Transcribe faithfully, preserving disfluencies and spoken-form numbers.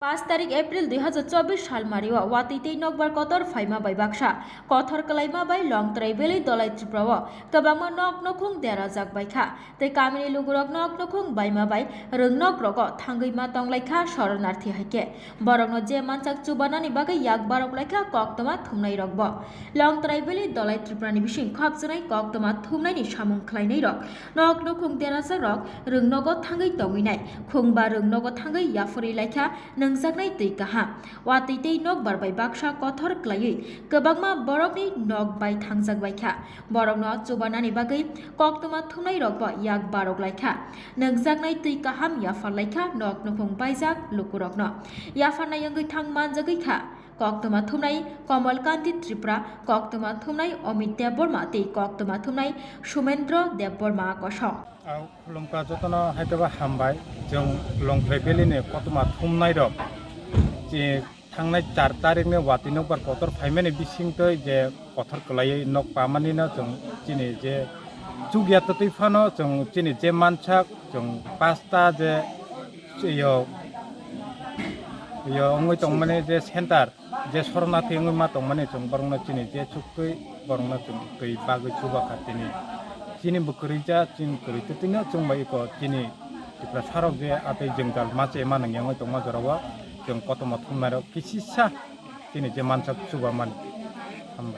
Paanch tarik April dui hazar chobbish salmario watwi tei nokbar kotor phaima bai baksa kothor kwlaima bai Longtrai Valley Dolai Tripura o kwbangma nok nukhung derajak baikha tei kamini lugurok nok nukhung baima bai rwngnok rogo thangwi ma tonglaikha shoronarthi haikhe borokno je mansak chubanani bagwi yak barok laikha koktwma thumnai rokbo. Longtrai Valley Dolai Tripura ni bising khopjwnai koktwma thumnaini samung khlainai rok nok nukhung derajak rok rwngnogo thangwi tongwi nai khungba rwngnogo thangwi yapharwi laikha. Nungjaknai twi kaham watwi tei nokbar bai baksa kothor kwlaiwi kwbangma borokni nok bai thangjak baikha. Borokno chubanani bagwi koktwma thumnai rokbo yak barok laikha. Nungjaknai twi kaham yaphar laikha nok nukhung baijak lukurokno. Yapharnai wngwi thang manjagwi kha koktwma thumnai Komol Kanti Tripura, koktwma thumnai Amit Debbarma tei koktwma thumnai Sumendra Debbarma kosong. Ang khulumkha jotono haikhe bo hambai. Chwng Longtrai Valley ni koktwma thumnai rok chi thangnai char tarik ni watwi nokbar kotor phaimani bisingtwi je kothor kwlaiwi nok pamani no chwng chini je chukya twtwi phano chwng chini je mansak chwng pasta je yo yo wngwi tongmani je center je sornathi wngwi ma tongmani chwng borokno chini je chuktwi borokno chwng twi bagwi chuba kha tini. Chini bo kwrwi cha chini kwrwi twtwino chwng bai iko chini Tiprasarok je atwi jwngjal ma che ma nang yangwi tongma jorao chwng kotorma thumnairok kisisa chini je mansak chuba mani. Hambai.